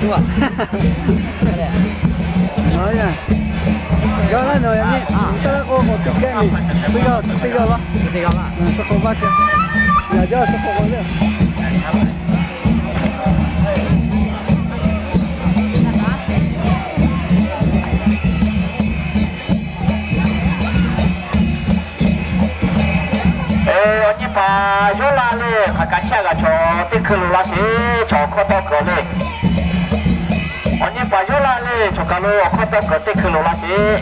Yawˇ laˇ nawˬ yaꞈ nyi taˇ laˇ k'o, k'awꞈ tuˬ kehˉ ve, teˇ g'aˇ tcuh teˇ g'aˇ laˇ. Suh k'awꞈ vaˇ kehˉ. Yaꞈ jaˇ suh k'awꞈ k'awꞈ le. Awˬ nyi paˍ yawˇ laˇ le, hk'aˬ kaꞈ chehˇ g'a chaw teˇ hkui lo laˇ sheˍ, chaw hkawˇ tawˇ kuiˬ le. Awˬ nyi paˍ yawˇ laˇ le, chaw kaˬ lo awˬ hkawˇ tawˇ kuiˬ teˇ hkui lo laˇ sheˍ.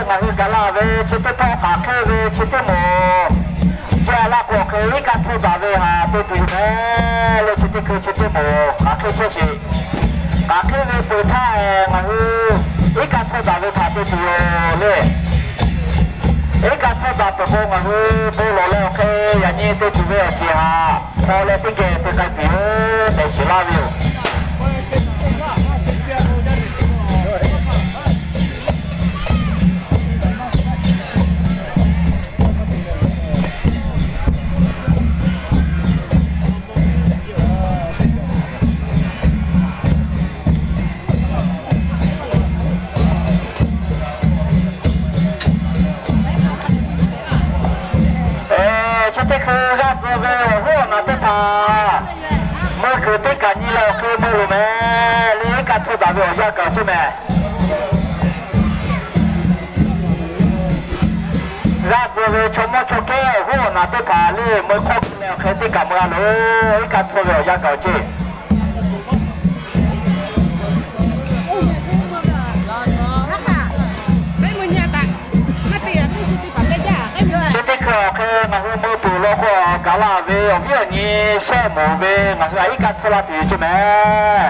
Ngaˬ hui gaˬ la ve chi teˇ pawˆ k'aˬ hk'e ve chi teˇ moˍ, chi a laˇ k'o hk'e iˉ kaˆ tsuhˇ daꞈ ve htaꞈ te tuˬ yoˬ mehˍ le. Chi teˇ hkui chi teˇ moˍ k'aˬ hk'e chehˇ sheˍ. K'aˬ hk'e ve peuˬ htaˇ ngaˬ hui iˉ kaˆ tsuhˇ daꞈ ve htaꞈ te tuˬ yoˬ le. Iˉ kaˆ tsuhˇ daꞈ peuˬ k'o ngaˬ hui bon lawˬ leh awˬ hk'e yaꞈ nyi te tuˬ ve awˬ ceuˬ htaꞈ hpaw leh teˇ geh te k'ai tuˬ yoˬ tehꞈ shiˍ laˇ ve yoˬ. Chi teˇ hkui g'aˇ tcuh ve awˬ hoˉ awˬ naˬ teˇ hpaˍ meuˇ kuiˬ teˇ kaꞈ nyi leh awˬ hk'e meuˇ loˬ mehˍ le. Iˉ kaˆ tsuhˇ daꞈ ve awˬ yanˇ gaˬ ceˇ mehˍ. G'aˇ tcuh ve chaw mawˇ chaw kehˉ awˬ hoˉ awˬ naˬ teˇ hpaˍ le meuˇ hk'awˇ hk'e leh awˬ hk'e teˇ kaꞈ meuˇ a loˬ. Iˉ kaˆ tsuhˇ ve awˬ yanˇ gaˬ ceˇ. Chi teˇ hkui awˬ hk'e ngaˬ hui meuˇ peuˬ law k'o, gaˬ la ve awˬ viˉ awˬ nyi shehˆ moˍ ve ngaˬ hui a iˉ kaˆ tsuhˇ laˇ tuˬ yoˬ ceˇ mehˍ.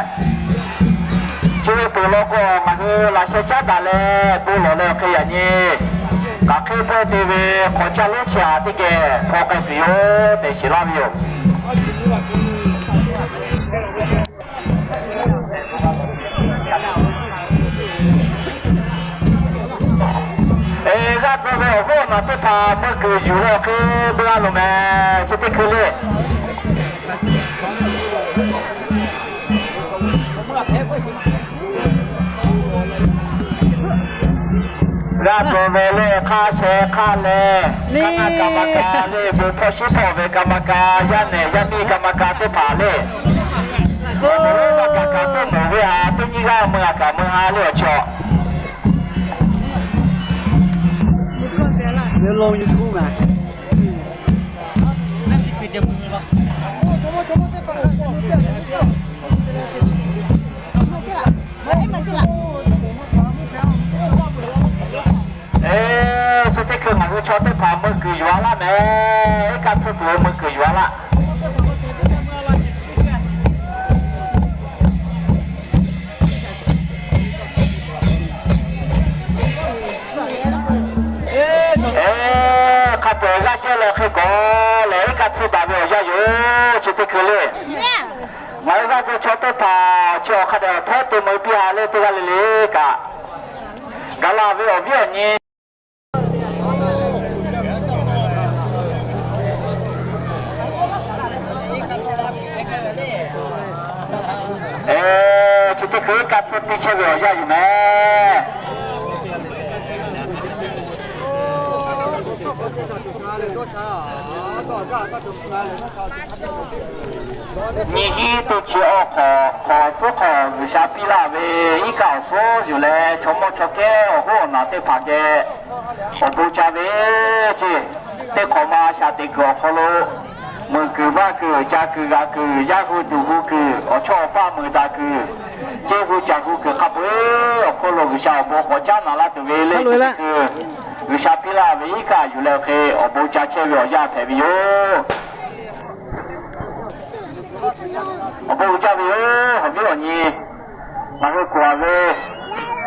Chi ve peuˬ law k'o, ngaˬ hui laꞈ sheh caˉ daꞈ leh bon lawˬ leh awˬ hk'e yaꞈ nyi k'aˬ hk'e pawehˇ te ve hk'awꞈ caˇ lonˉ chi htaꞈ teˇ geh hpaw k'ai tuˬ yoˬ tehꞈ shiˍ laˇ ve yoˬ. G'aˇ tcuh ve awˬ hoˉ awˬ naˬ teˇ hpaˍ meuˇ kuiˬ yuˬ leh awˬ hk'e meuˇ a loˬ mehˍ. Chi teˇ hkui le. G'aˇ tcuh ve le hk'a sheh hk'a leh, kaˇ naˆ kaˍ ma ka le, bon hpawˇ shiˉ hpawˇ ve kaˇ ma ka, yaˇ nehˬ yaˇ miˇ kaˇ ma ka teˇ hpaˍ le, kaˇ kaˍ kaꞈ teˇ moˍ ve a teˇ nyiˇ g'aˇ meuˇ a kaꞈ meuˇ ha le awˬ chaw. Chi teˇ hkui ngaˬ hui chaw teˇ hpaˍ meuˇ kuiˬ yuˬ a laˇ mehˍ. Iˉ kaˆ tsuhˇ tuˬ ve meuˇ kuiˬ yuˬ a laˇ. Pehˬ g'aˇ jehˇ leh hk'e k'awꞈ lehˬ, iˉ kaˆ tsuhˇ baˬ ve awˬ yanˇ yoˬ. Chi teˇ hkui le, ngaˬ hui g'aˇ gu chaw teˇ hpaˍ chi awˬ hk'a dehꞈ awˬ htehˉ te meuꞈ piˇ ha le teˇ g'aˇ le le kaꞈ, gaˬ la ve awˬ viˉ awˬ nyi Chi teˇ hkui iˉ kaˆ tsuhˇ piˇ chehˇ ve awˬ yanˇ yoˬ mehˍ. Nyi hiˉ teˇ chi awˬ hk'awꞈ hk'awꞈ suhˉ hk'awꞈ G'uiˬsha piˇ laˇ ve iˉ kaˆ awˬ suhˉ yuˬ leh, chaw mawˇ chaw kehˉ awˬ hoˉ awˬ naˬ teˇ hpaˍ geh awˬ bon ca ve ceˇ. Teˇ hk'awꞈ ma shaˍ teꞈ kuiˬ awˬ hk'aw lo, meuꞈ kuiˬ vaˇ kuiˬ, ca kuiˬ g'a kuiˬ, yaˇ hu duˬ hu kuiˬ, awˬ chawˇ awˬ paˇ meuꞈ daꞈ kuiˬ, ceˇ hu caˬ hu kuiˬ hk'a peu-eˬ awˬ hk'oˆ lo G'uiˬsha awˬ bon k'awꞈ caˉ naˍ laˇ tuˬ ve le. Chi teˇ hkui G'uiˬsha piˇ laˇ ve iˉ kaˆ yuˬ leh hk'e awˬ bon ca chehˇ ve awˬ yanˇ hpehꞈ ve yoˬ. Awˬ bon uiˍ jaˇ ve yoˬ. Awˬ viˉ awˬ nyi, ngaˬ hui kuˬ a ve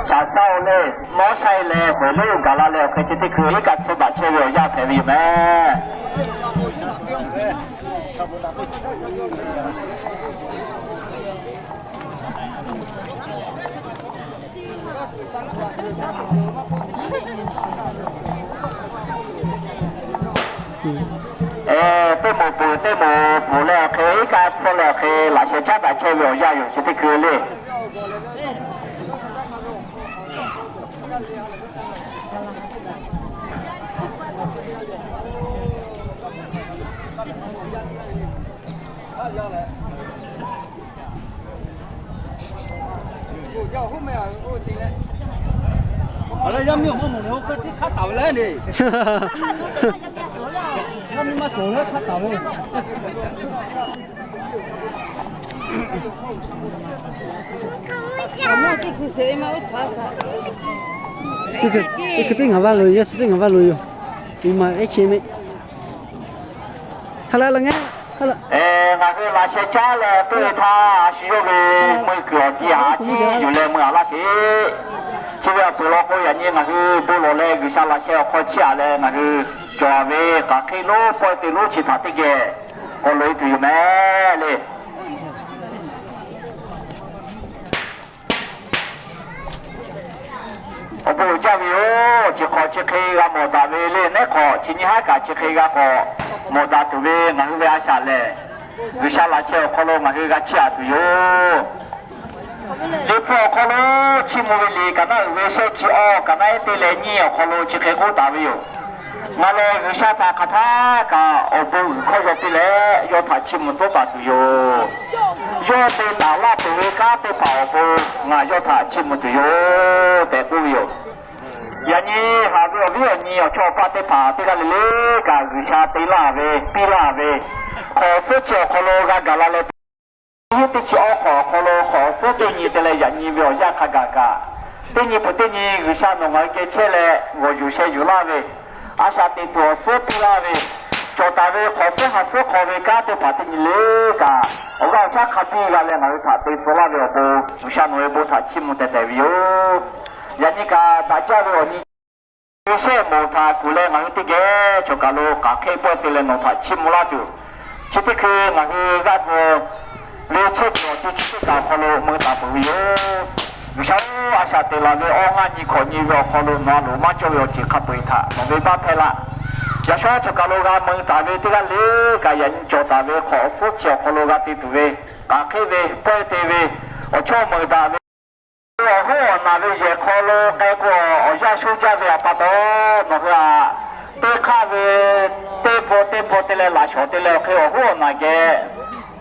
shaˍ shaˉ oˇ le, nawˉ shaˆ e leh hpehꞈ le gaˬ la leh awˬ hk'e chi teˇ hkui iˉ kaˆ tsuhˇ baˬ chehˇ ve awˬ yanˇ hpehꞈ ve yoˬ mehˍ. Teˇ moˍ peuˬ teˇ moˍ peuˬ leh awˬ hk'e iˉ kaˆ tsuhˇ leh awˬ hk'e laꞈ sheh caˉ daꞈ chehˇ ve awˬ yanˇ yoˬ. Chi teˇ hkui le, awˬ leh yaˇ miˇ awˬ maˇ mawˬ leh oˇ hk'e tiˉ hk'aˉ taˍ ve le. Yaˇ miˇ maˇ cawˬ leh hk'aˉ taˍ ve. Teˇ hkui teˇ ngaˬ vaˇ lo yoˬ, yaˇ chi teˇ ngaˬ vaˇ lo yoˬ. Uiˍ maˬ ehˉ che mehˆ. Hk'a leh laˬ ngaˬ, ngaˬ hui laꞈ sheh caˉ leh teˇ htaˇ a shu yawˇ ve meuꞈ kuiˬ awˬ ti a ciˉ yuˬ leh meuꞈ a laˇ sheˍ. Chi ve awˬ peuˬ law k'o, yaꞈ nyi ngaˬ hui bon lawˬ leh G'uiˬsha laꞈ sheh awˬ hk'aw chiˇ aꞈ leh ngaˬ hui cawˬ ve k'aˬ hk'e lonˉ pawehˇ te lonˉ chi htaꞈ teˇ geh k'awꞈ loꞈ e tuˬ yoˬ mehˍ le. Awˬ bon uiˍ jaˇ ve yoˬ. Chi hk'awꞈ chi hk'e g'a mawˬ daꞈ ve le, neˉ hk'awꞈ chi nyiˇ haˉ kaꞈ chi hk'e g'a k'awꞈ mawˬ daꞈ tuˬ ve ngaˬ hui ve a shaꞈ lehˬ, G'uiˬsha laꞈ sheh awˬ hk'aw lo ngaˬ hui g'a chiˇ aꞈ tuˬ yoˬ. Liꞈ hpu awˬ hk'aw lo chiˇ mvuh ve liꞈ kaˍ naˆ uiˍ ve shehˆ chi awˬ kaˍ naˆ ehˉ teˇ leh nyiˇ awˬ hk'aw lo chi hk'e k'oˆ taˍ ve yoˬ. Ngaˬ lehˬ G'uiˬsha htaꞈ hk'aˬ htaˇ kaꞈ awˬ bon g'uiˬ hkawˇ yaw piˇ leh, yawˇ htaꞈ chiˇ mvuh tcuhˉ taˍ tuˬ yoˬ. Yawˇ te taˍ laˇ peuˬ ve kanˉ teˇ hpaˍ awˬ pon ngaˬ yawˇ htaꞈ chiˇ mvuh tuˬ yoˬ tehꞈ k'oˆ ve yoˬ. Yaꞈ nyi haꞈ ve awˬ viˉ awˬ nyi awˬ chawˇ awˬ paˇ teˇ hpaˍ teˇ g'aˇ le le kaꞈ G'uiˬsha te laˇ ve piˇ laˇ ve hk'awꞈ suhˉ chi awˬ hk'aw lo g'a gaˬ la leh, teˇ chi awˬ hk'awꞈ awˬ hk'aw lo hk'awꞈ suhˉ teˇ nyi te leh yaꞈ nyi ve awˬ yanˇ hk'a gaˬ kaꞈ, teˇ nyi peuˬ teˇ nyi G'uiˬsha nawˬ ngaˬ hui geh chehˇ leh g'awˬ yuˬ sheh yuˬ laˇ ve, a shaꞈ teꞈ tuˬ awˬ suhˉ piˇ laˇ ve, cawˬ taˍ ve hk'awꞈ suhˉ ha suhˉ hk'aw ve kanˉ teˇ hpaˍ teˇ nyi le kaꞈ, awˬ g'aˇ awˬ shaˉ hk'a biˇ g'a leh ngaˬ hui htaꞈ te tcuh laˇ ve awˬ pon G'uiˬsha nawˬ ve bon htaꞈ chiˇ mvuh tehˬ tehˬ ve yoˬ. Yaꞈ nyi kaꞈ daꞈ jaˇ ve awˬ nyi ve shehˆ moˍ htaꞈ kuˬ leh ngaˬ hui teˇ geh cawˬ kaˬ lo k'aˬ hk'e pawehˇ te leh nawˬ htaꞈ chiˇ mvuh laˇ tuˬ, chi teˇ hkui ngaˬ hui g'aˇ tcuh ve chehˇ kuiˬ awˬ ti chi teˇ kaꞈ awˬ hk'aw lo mui taˍ peuˬ ve yoˬ. G'uiˬsha-oˬ, a shaꞈ teꞈ laˬ ve awˇ ngaˇ nyi hkawꞈ nyi ve awˬ hk'aw lo nawˬ a loˍ maˇ cawˇ ve awˬ ceuˬ hk'a peu-eˬ htaꞈ nawˬ ve baˆ hpehˇ laˇ. Yaꞈ shawˉ cawˬ kaˬ lo g'a mui taˍ ve teˇ g'aˇ le kaꞈ yaꞈ nyi cawˬ taˍ ve hk'awꞈ suhˉ chi awˬ hk'aw lo g'a te tuˬ ve, k'aˬ hk'e ve pawehˇ te ve, awˬ chawˇ mui daꞈ ve, awˬ hoˉ awˬ naˬ ve yehˬ hk'aw lo k'ai k'o, awˬ yanˇ sho jaˇ ve awˬ pa taw, nawˬ hui aꞈ teˇ hk'aˇ ve teˇ pawˆ teˇ pawˆ te leh laꞈ shawˍ te leh awˬ hk'e awˬ hoˉ awˬ naˬ geh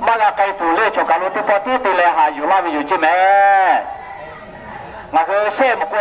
maˇ g'a k'ai tuˬ le, cawˬ kaˬ lo teˇ pawˆ tiˉ te leh haꞈ yuˬ laˇ ve yoˬ ceˇ mehˍ. Ngaˬ hui shehˆ moˍ k'o